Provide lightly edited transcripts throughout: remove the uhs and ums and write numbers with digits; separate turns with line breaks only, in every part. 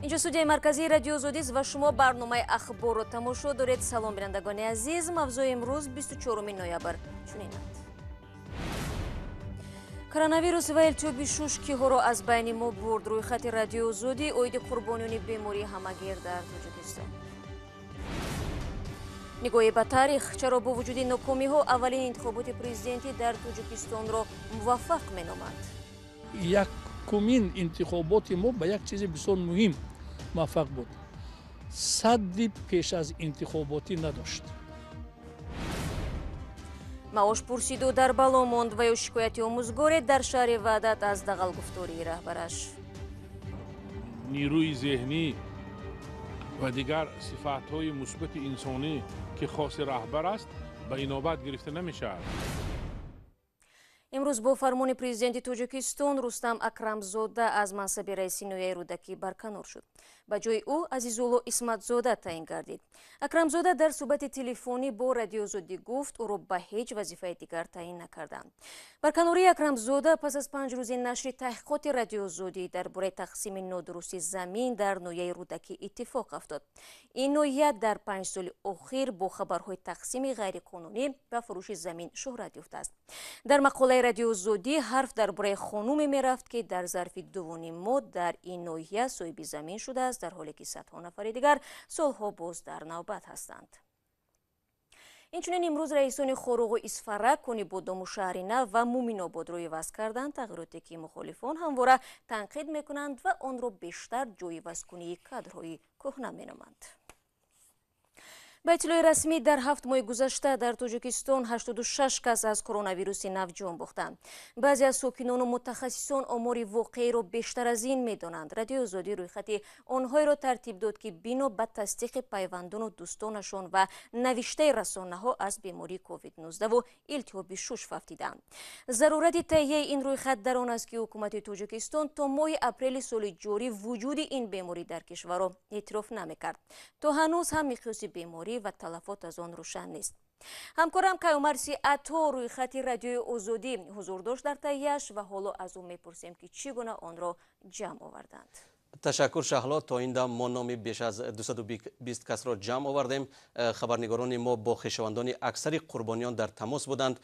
Инҷо студияи марказии Радиои Озодист ва шумо барномаи Ахборро тамошо доред. Салом, бинандагони азиз. Мавзӯи имрӯз, 24 ноябр, чунинанд: коронавирус ва илтиҳоби шуш киҳоро аз байни мо бурд? Рӯйхати Радиои Озодӣ оиди қурбониёни бемории ҳамагир дар Тоҷикистон. Нигоҳе ба таърих: чаро бо вуҷуди нокомиҳо аввалин интихоботи президентӣ дар Тоҷикистонро муваффақ меноманд?
Якумин интихоботи мо ба як чизи бисёр муҳим муваффақ буд: садди пеш аз интихоботӣ надошт.
Маош пурсиду дар бало монд ва ё шикояти омӯзгоре дар шаҳри Ваҳдат аз дағалгуфтории раҳбараш.
Нерӯи зеҳнӣ ва дигар сифатҳои мусбати инсонӣ, ки хоси раҳбар аст, ба инобат гирифта намешавад.
Имрӯз бо фармони президенти Тоҷикистон Рустам Акрамзода аз мансаби раиси ноҳияи Рӯдакӣ барканор шуд. Ба ҷои ӯ Азизулло Исматзода таъин гардид. Акрамзода дар суҳбати телефонӣ бо Радиои Озодӣ гуфт, ӯро ба ҳеҷ вазифаи дигар таъин накарданд. Барканории Акрамзода пас аз 5 рӯзи нашри таҳқиқоти Радиои Озодӣ дар бораи тақсими нодурусти замин дар ноҳияи Рӯдакӣ иттифоқ афтод. Ин ноҳия дар 5 соли охир бо хабарҳои тақсими ғайриқонунӣ ва фурӯши замин шӯҳрат ёфтааст. Дар мақолаи Радиои Озодӣ ҳарф дар бораи хонуме мерафт, ки дар зарфи 2,5 моҳ дар ин ноҳия соҳиби замин шудааст, дар ҳоле ки садҳо нафари дигар солҳо боз дар навбат ҳастанд. Инчунин имрӯз раисони Хоруғу Исфара, Конибодому Шаҳри Нав ва Муминободро иваз карданд, тағйироте ки мухолифон ҳамвора танқид мекунанд ва онро бештар ҷойивазкунии кадрҳои кӯҳна меноманд. Ба иттилои расмӣ, дар 7 моҳи гузашта дар Тоҷикистон 86 кас аз коронавируси нав ҷон бохтанд. Баъзе аз сокинону мутахассисон омори воқеиро бештар аз ин медонанд. Радиои Озодӣ рӯйхати онҳоеро тартиб дод, ки бино ба тасдиқи пайвандону дӯстонашон ва навиштаи расонаҳо аз бемории COVID-19 илтиҳоби шуш фавтиданд. Зарурати таҳияи ин рӯйхат дар он аст, ки ҳукумати Тоҷикистон то моҳи апрели соли ҷорӣ вуҷуди ин беморӣ дар кишварро эътироф намекард. То ҳанӯз ҳам миқёси беморӣ ва талафот аз он рӯшан нест. Ҳамкорам Каюмарси Ато рӯйхати Радиои Озодӣ ҳузур дошт дар таҳияш ва ҳоло аз ӯ мепурсем, ки чӣ гуна онро ҷамъ оварданд.
Ташаккур, Шаҳло. То ин дам мо номи беш аз 220 касро ҷамъ овардем. Хабарнигорони мо бо хешовандони аксари қурбониён дар тамос буданд.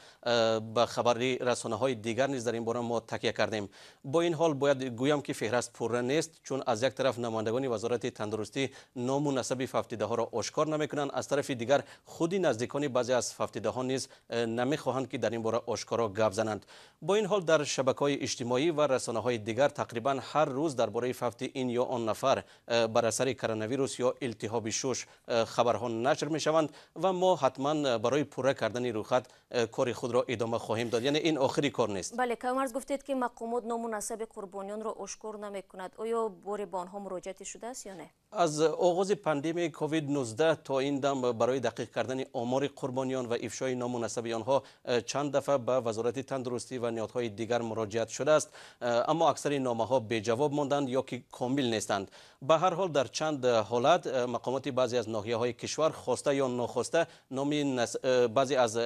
Ба хабари расонаҳои дигар низ дар ин бора мо такя кардем. Бо ин ҳол бояд гӯям, ки феҳраст пурра нест, чун аз як тараф намояндагони Вазорати тандурустӣ ному насаби фавтидаҳоро ошкор намекунанд, аз тарафи дигар худи наздикони баъзе аз фавтидаҳо низ намехоҳанд, ки дар ин бора ошкоро гап зананд. Бо ин ҳол дар шабакаҳои иҷтимоӣ ва расонаҳои дигар тақрибан ҳар рӯз дар бораи фавти ин ё он нафар бар асари коронавирус ё илтиҳоби шуш хабарҳо нашр мешаванд ва мо ҳатман барои пурра кардани рӯйхат кори худро идома хоҳем дод. Яъне ин охири кор нест.
Бале, Каюмарз, гуфтед, ки мақомот ному насаби қурбониёнро ошкор намекунад. Оё боре ба онҳо муроҷиате шудааст ё не?
Аз оғози пандемияи COVID-19 то ин дам барои дақиқ кардани омори қурбониён ва ифшои ному насаби онҳо чанд дафъа ба Вазорати тандурустӣ ва ниҳодҳои дигар муроҷиат шудааст, аммо аксари номаҳо беҷавоб монданд ё ки комил нестанд. Ба ҳар ҳол дар чанд ҳолат мақомоти баъзе аз ноҳияҳои кишвар хоста ё нохоста номи баъзе аз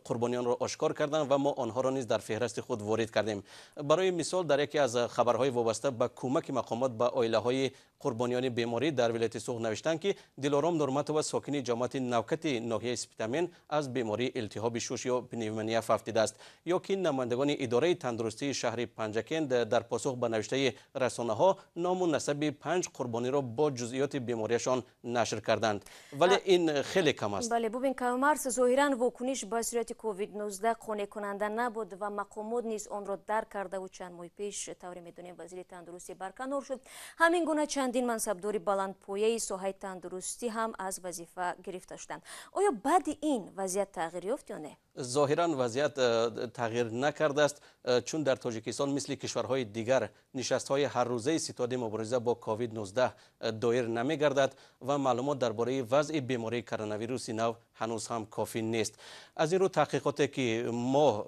қурбониёнро ошкор карданд ва мо онҳоро низ дар феҳрасти худ ворид кардем. Барои мисол, дар яке аз хабарҳои вобаста ба кӯмаки мақомот ба оилаҳои қурбониёни беморӣ дар вилояти Суғд навиштанд, ки Дилором Нурматова, сокини ҷамоати Навкати ноҳияи Спитамен, аз бемории илтиҳоби шуш ё пневмония фавтидааст, ё ки намояндагони идораи тандурустии шаҳри Панҷакент дар посух ба навиштаи расонаҳо ному насаби панҷ қурбониро бо ҷузъиёти бемориашон нашр карданд, вале ин хеле кам аст.
Бале, бубин, Каюмарс, зоҳиран вокуниш ба сирояти COVID-19 қонеъкунанда набуд ва мақомот низ онро дарк кардаву чанд моҳи пеш, тавре медонем, вазири тандурустӣ барканор шуд. Ҳамин гуна чандин мансабдори баландпояи соҳаи тандурустӣ ҳам аз вазифа гирифта шуданд. Оё баъди ин вазъият тағйир ёфт ё не?
Зоҳиран вазъият тағйир накардааст, чун дар Тоҷикистон мисли кишварҳои дигар нишастҳои ҳаррӯзаи ситоди мубориза бо COVID-19 доир намегардад ва маълумот дар бораи вазъи бемории коронавируси нав ҳанӯз ҳам кофӣ нест. Аз ин рӯ таҳқиқоте ки мо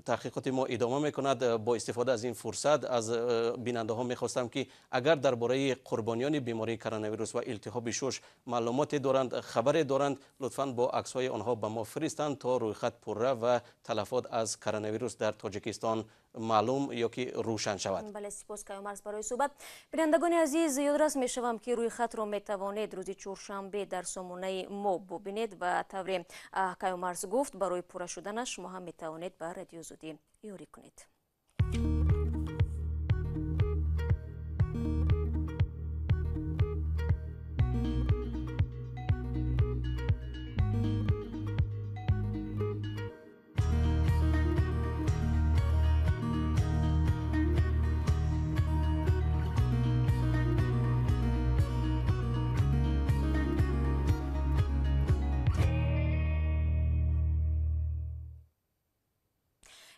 таҳқиқоти мо идома мекунад. Бо истифода аз ин фурсат аз бинандаҳо мехостам, ки агар дар бораи қурбониёни бемории коронавирус ва илтиҳоби шуш маълумоте доранд, хабаре доранд, лутфан бо аксҳои онҳо ба мо фиристанд, то рӯйхат рӯйхат пурра ва талафот аз коронавирус дар Тоҷикистон маълум ё ки рӯшан шавад.
Бале, сипос Каюмарс барои суҳбат. Бинандагони азиз, ёдрас мешавам, ки рӯйхатро метавонед рӯзи чоршанбе дар сомонаи мо бубинед ва тавре Каюмарс гуфт, барои пурра шуданаш шумо ҳам метавонед ба Радиои Озодӣ ёрӣ кунед.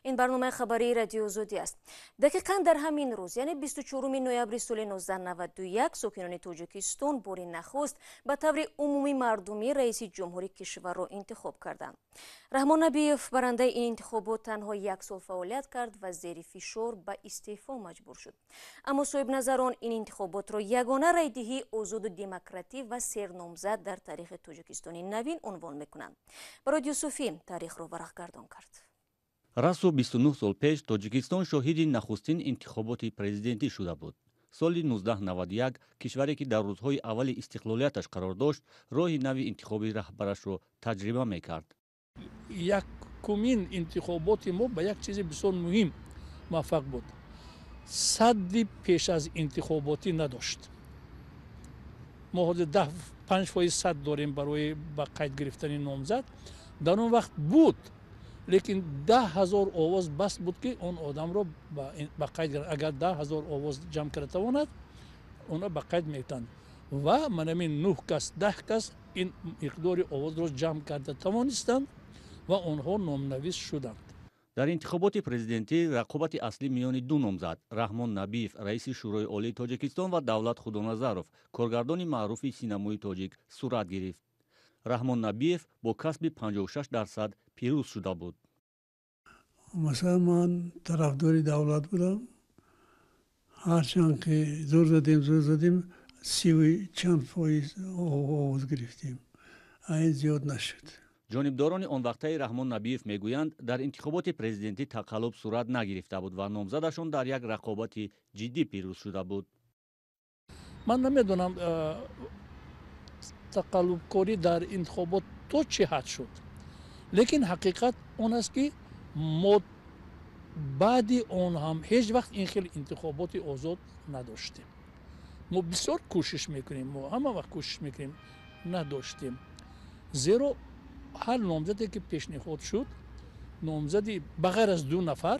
Ин барномаи хабарии Радиои Озодӣ аст. Дақиқан дар ҳамин рӯз, яъне 24 ноябри соли 1991, сокинони Тоҷикистон бори нахуст ба таври умумӣ мардумӣ раиси ҷумҳури кишварро интихоб карданд. Раҳмон Набиев барандаи ин интихобот танҳо як сол фаъолият кард ва зери фишор ба истеъфо маҷбур шуд. Аммо соҳибназарон ин интихоботро ягона райдиҳии озоду демократӣ ва серномзад дар таърихи Тоҷикистони навин унвон мекунанд. Барод Юсуфӣ таърихро варақгардон кард.
Расо 29 сол пеш Тоҷикистон шоҳиди нахустин интихоботи президентӣ шуда буд. Соли 1991 кишваре ки дар рӯзҳои аввали истиқлолияташ қарор дошт, роҳи нави интихоби раҳбарашро таҷриба мекард.
Якумин интихоботи мо ба як чизи бисёр муҳим муваффақ буд. Садди пеш аз интихоботӣ надошт. Мо ҳозир 5% сад дорем барои ба қайд гирифтани номзад. Дар он вақт буд, лекин 10 000 овоз бас буд, ки он одамро ба қайд гиранд. Агар 10 000 овоз ҷамъ карда тавонад, онро ба қайд мегиранд. Ва манамин 9 кас, 10 кас ин миқдори овозро ҷамъ карда тавонистанд ва онҳо номнавис шуданд.
Дар интихоботи президентӣ рақобати аслӣ миёни ду номзад, Раҳмон Набиев, раиси Шӯрои Олии Тоҷикистон, ва Давлат Худоназаров, коргардони маъруфи синамои тоҷик, сурат гирифт. Раҳмон Набиев бо касби 56% пирӯз шуда буд.
Масалан, ман тарафдори Давлат будам. Ҳарчанд ки зур задем, зур задем, сиву чанд фоиз овоз гирифтем, ин зиёд нашуд.
Ҷонибдорони он вақтаи Раҳмон Набиев мегӯянд, дар интихоботи президентӣ тақаллуб сурат нагирифта буд ва номзадашон дар як рақобати ҷиддӣ пирӯз шуда буд.
Ман намедонам, тақаллубкорӣ дар интихобот то чӣ ҳад шуд, лекин ҳақиқат он аст, ки мо баъди он ҳам ҳеҷ вақт ин хел интихоботи озод надоштем. Мо бисёр кӯшиш мекунем, мо ҳама вақт кӯшиш мекунем, надоштем, зеро ҳар номзаде ки пешниҳод шуд, номзади ба ғайр аз ду нафар,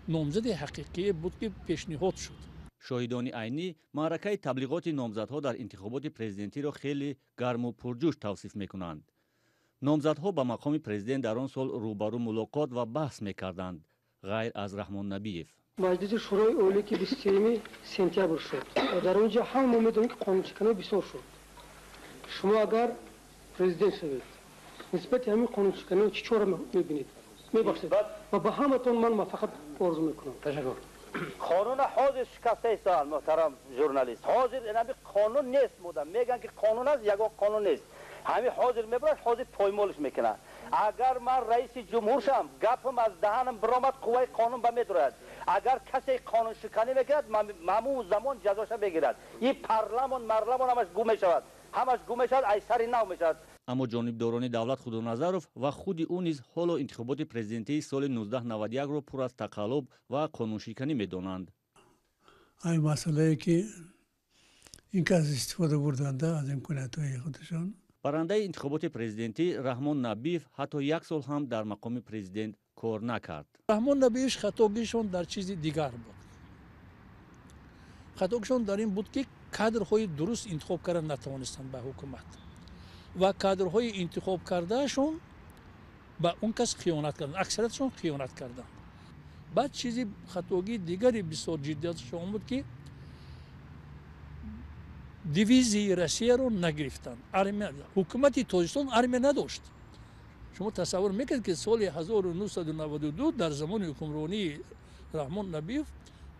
номзади ҳақиқие буд, ки пешниҳод шуд.
Шоҳидони айнӣ маъракаи таблиғоти номзадҳо дар интихоботи президентиро хеле гарму пурҷӯш тавсиф мекунанд. Номзадҳо ба мақоми президент дар он сол рӯбарӯ мулоқот ва баҳс мекарданд, ғайр аз Раҳмон Набиев.
Маҷлиси Шӯрои Олӣ, ки 23 сентябр шуд, дар он ҷо ҳама мо медонем, ки қонуншиканӣ бисёр шуд. Шумо агар президент шавед, нисбати ҳамин қонуншиканӣ чӣ чора мебинед? Мебахшед, ва ба ҳаматон ман муваффақият орзу мекунам.
Ташаккур. Қонуна ҳозир шикаста истоанд, муҳтарам журналист. Ҳозир ҳами қонун нест. Мудам мегӯянд, ки қонун аст, ягон қонун нест. Ҳами ҳозир мебарад, ҳозир поймолш мекунад. Агар ман раиси ҷумҳур шавам, гапам аз даҳанам биромад, қувваи қонун ба медурад. Агар касе қонуншиканӣ мекунад, ҳамун замон ҷазоша мегирад. Ин парламон марламон ҳамаш гум мешавад, ҳамаш гум мешавад, ай сари нав мешавад.
Аммо ҷонибдорони Давлат Худоназаров ва худи ӯ низ ҳоло интихоботи президентии соли 1991-ро пур аз тақаллуб ва қонуншиканӣ медонанд.
Ай масъалае, ки ин кас истифода бурданда аз имкониятҳои худашон.
Барандаи интихоботи президентӣ Раҳмон Набиев ҳатто як сол ҳам дар мақоми президент кор накард.
Раҳмон Набиевш хатогишон дар чизи дигар буд. Хатогишон дар ин буд, ки кадрҳои дуруст интихоб карда натавонистанд ба ҳукумат ва кадрҳои интихоб кардаашон ба он кас хиёнат карданд, аксариятшон хиёнат карданд. Баъд чизи хатогии дигари бисёр ҷиддиятшон буд, ки дивизияи Россияро нагирифтанд. Ҳукумати Тоҷикистон армия надошт. Шумо тасаввур мекунед, ки соли 1992 дар замони ҳукмронии Раҳмон Набиев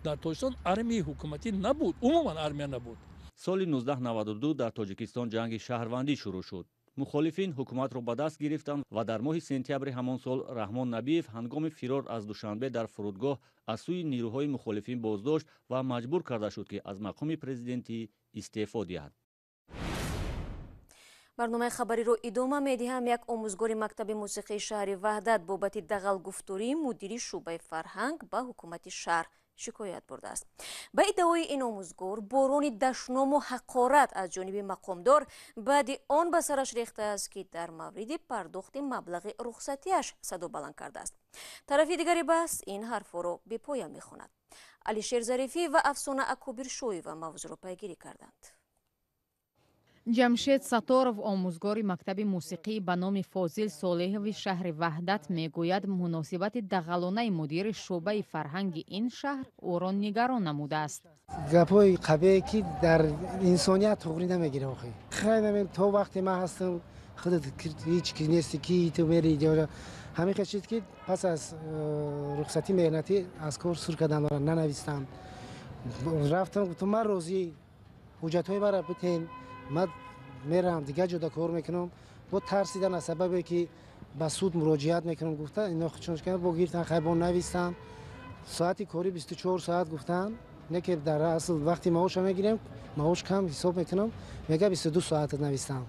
дар Тоҷикистон армияи ҳукуматӣ набуд, умуман армия набуд.
Соли 1992 дар Тоҷикистон ҷанги шаҳрвандӣ шурӯъ шуд. Мухолифин ҳукуматро ба даст гирифтанд ва дар моҳи сентябри ҳамон сол Раҳмон Набиев ҳангоми фирор аз Душанбе дар фурудгоҳ аз сӯи нирӯҳои мухолифин боздошт ва маҷбур карда шуд, ки аз мақоми президентӣ истеъфо диҳад.
Барномаи хабариро идома медиҳам. Як омӯзгори мактаби мусиқии шаҳри Ваҳдат бобати дағалгуфтории мудири шӯъбаи фарҳанг ба ҳукумати шаҳр шикоят бурдааст. Ба иддаои ин омӯзгор, борони дашному ҳақорат аз ҷониби мақомдор баъди он ба сараш рехтааст, ки дар мавриди пардохти маблағи рухсатиаш садо баланд кардааст. Тарафи дигари баҳс ин ҳарфҳоро бепоя мехонад. Алишер Зарифӣ ва Афсона Акобиршоева мавзӯъро пайгирӣ карданд.
Ҷамшед Саторов, омӯзгори мактаби мусиқӣ ба номи Фозил Солеҳови шаҳри Ваҳдат, мегӯяд, муносибати дағалонаи мудири шӯъбаи фарҳанги ин шаҳр ӯро нигарон намудааст.
Гапҳои қабеҳе, ки дар инсоният туғрӣ намегирам. Охи хай, то вақте ман ҳастам, худат ҳеҷ ки нести, ки ту мери. Ҳамин хел шуд, ки пас аз рухсатӣ меҳнатӣ аз кор сур кардан, нанавистам. Рафтам, гуфтам, ман розӣ, ҳуҷҷатҳои маро битен, ман мерам, дигар ҷода кор мекунам. Бо тарсидан аз сабабе, ки ба суд муроҷиат мекунам, гуфта, ино чун бо гирифтан, хай, бо навистан, соати корӣ 24 соат гуфтан, не ки дар асл вақти маоша мегирем, маош кам ҳисоб мекунам, мега 22 соат навистам.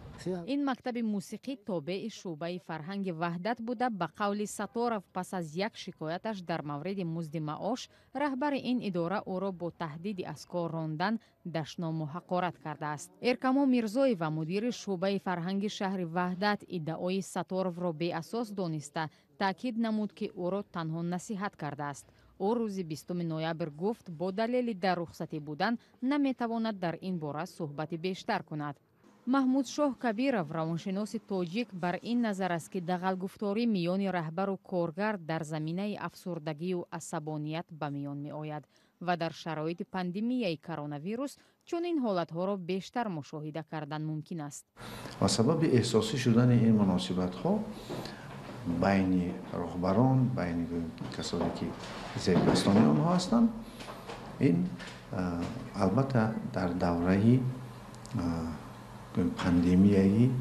Ин мактаби мусиқӣ тобеи шӯъбаи фарҳанги Ваҳдат буда, ба қавли Саторов, пас аз як шикояташ дар мавриди музди маош, раҳбари ин идора ӯро бо таҳдиди аз кор рондан дашному ҳақорат кардааст. Эркамо Мирзоева, мудири шӯъбаи фарҳанги шаҳри Ваҳдат, иддаои Саторовро беасос дониста, таъкид намуд, ки ӯро танҳо насиҳат кардааст. Ӯ рӯзи 20 ноябр гуфт, бо далели дар рухсатӣ будан наметавонад дар ин бора суҳбати бештар кунад. Маҳмудшоҳ Кабиров, равоншиноси тоҷик, бар ин назар аст, ки дағалгуфторӣ миёни раҳбару коргар дар заминаи афсурдагию асабоният ба миён меояд ва дар шароити пандемияи коронавирус чунин ҳолатҳоро бештар мушоҳида кардан мумкин аст.
Ва сабаби эҳсосӣ шудани ин муносибатҳо байни роҳбарон, байни касоне ки зердастони онҳо ҳастанд, ин албатта дар давраи пандемияи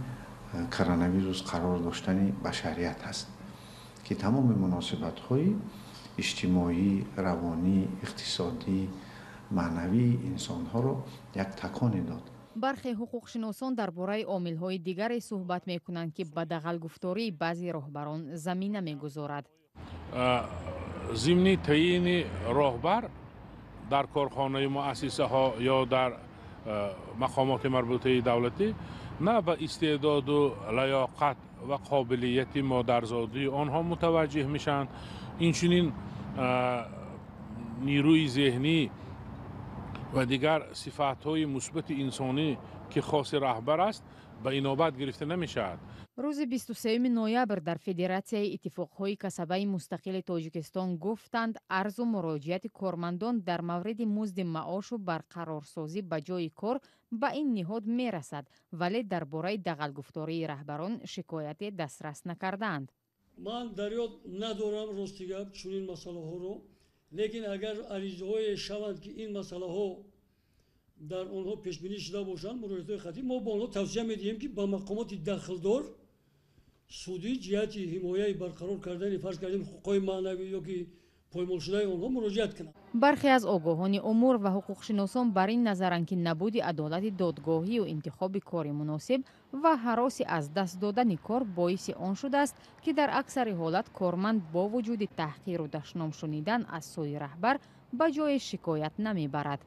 коронавирус қарор доштани башарият ҳаст, ки тамоми муносибатҳои иҷтимоӣ, равонӣ, иқтисодӣ, маънавии инсонҳоро як таконе дод.
Бархе ҳуқуқшиносон дар бораи омилҳои дигаре суҳбат мекунанд, ки ба дағалгуфтории баъзе роҳбарон замина мегузорад.
Зимни таъйини роҳбар дар корхонаи муассисаҳо ё дар мақомоти марбутаи давлатӣ на ба истеъдоду лаёқат ва қобилияти модарзодии онҳо мутаваҷҷеҳ мешаванд. Инчунин нирӯи зеҳнӣ ва дигар сифатҳои мусбати инсонӣ, ки хоси раҳбар аст, ба инобат гирифта намешавад.
Рӯзи 23 ноябр дар Федератсияи иттифоқҳои касабаи мустақили Тоҷикистон гуфтанд, арзу муроҷиати кормандон дар мавриди музди маошу барқарорсозӣ ба ҷои кор ба ин ниҳод мерасад, вале дар бораи дағалгуфтории раҳбарон шикояте дастрас накардаанд.
Ман дар ёд надорам, рости гап, чунин масъалаҳоро, лекин агар аризаҳое шаванд, ки ин масъалаҳо дар онҳо пешбинӣ шуда бошанд, муроҷиатҳои хатӣ, мо ба онҳо тавсия медиҳем, ки ба мақомоти дахлдор судӣ ҷиҳати ҳимояи барқарор кардани, фарз кардем, ҳуқуқҳои маънавӣ ё ки поймолшудаи онҳо муроҷиат кунанд.
Бархе аз огоҳони умур ва ҳуқуқшиносон бар ин назаранд, ки набуди адолати додгоҳию интихоби кори муносиб ва ҳароси аз даст додани кор боиси он шудааст, ки дар аксари ҳолат корманд бо вуҷуди таҳқиру дашном шунидан аз сӯи раҳбар ба ҷои шикоят намебарад.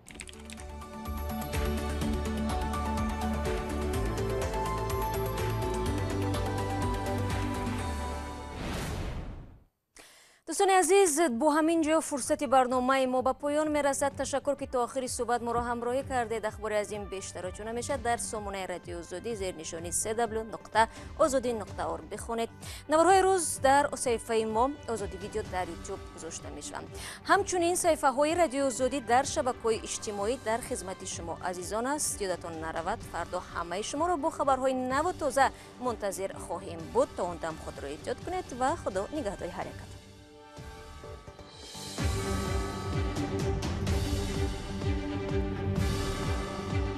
Дӯстони азиз, бо ҳамин ҷо фурсати барномаи мо ба поён мерасад. Ташаккур, ки то охири суҳбат моро ҳамроҳӣ кардед. Ахбори аз ин бештарро чун ҳамеша дар сомонаи Радиои Озодӣ зери нишони cw.ozodi.org бихонед. Наворҳои рӯз дар саҳифаи мо Озодӣ Видео дар Ютуб гузошта мешаванд. Ҳамчунин саҳифаҳои Радиои Озодӣ дар шабакаҳои иҷтимоӣ дар хизмати шумо азизон аст. Ёдатон наравад, фардо ҳамаи шуморо бо хабарҳои наву тоза мунтазир хоҳем буд. То он дам худро эҳтиёт кунед ва Худо нигаҳдори ҳар якатон.